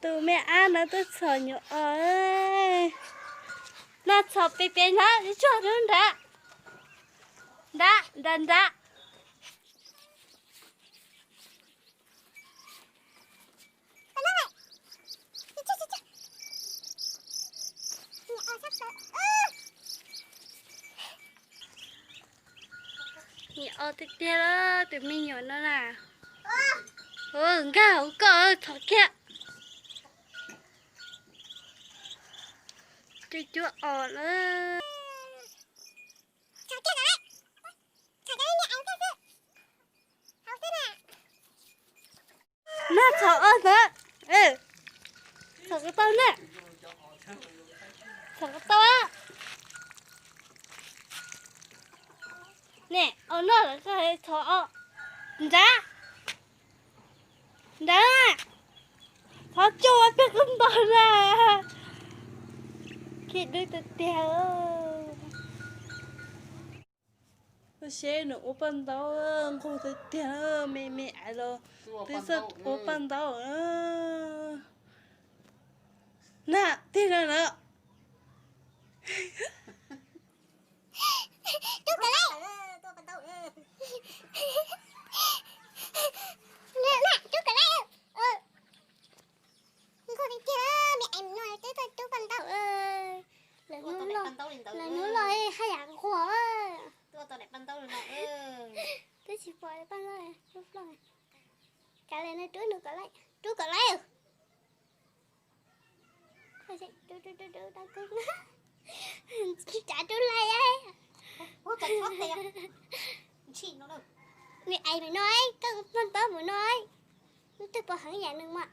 Tus me ab no twb txhom nyuam os. No txhom pem pem ntag, tsuag rau nrad. Nrad, nrad, nrad. Nyuam os tiag tiag lawm tus me nyuam no na. Nkag hauv koj txhom kiag. Cua cua os lawm. Nag txhom os ntawd. Txhom ko taw na. Txhom ko taw. Ne, os noj lawm koj txhom os. Nrad. Nrad. Thov coj peb koj ntaus na. Khib dub tiag tiag. Koj seb nws ua paj ntaub nquag tiag tiag, me me ais los twb txawj ua paj ntaub. Na, tig no na. Rub kom laiv. Rub kom laiv. Nquag tiag tiag, me ais no twb tuaj rub paj ntaub. Lawv hnub los haj yam nquag. Twb tsis pom paj ntaub. Kav liam no rub nws kom laiv, rub kom laiv. Tsis rub laij. Me ais mus no, koj paj ntaub mus no. Twb pom heev yam nws mas.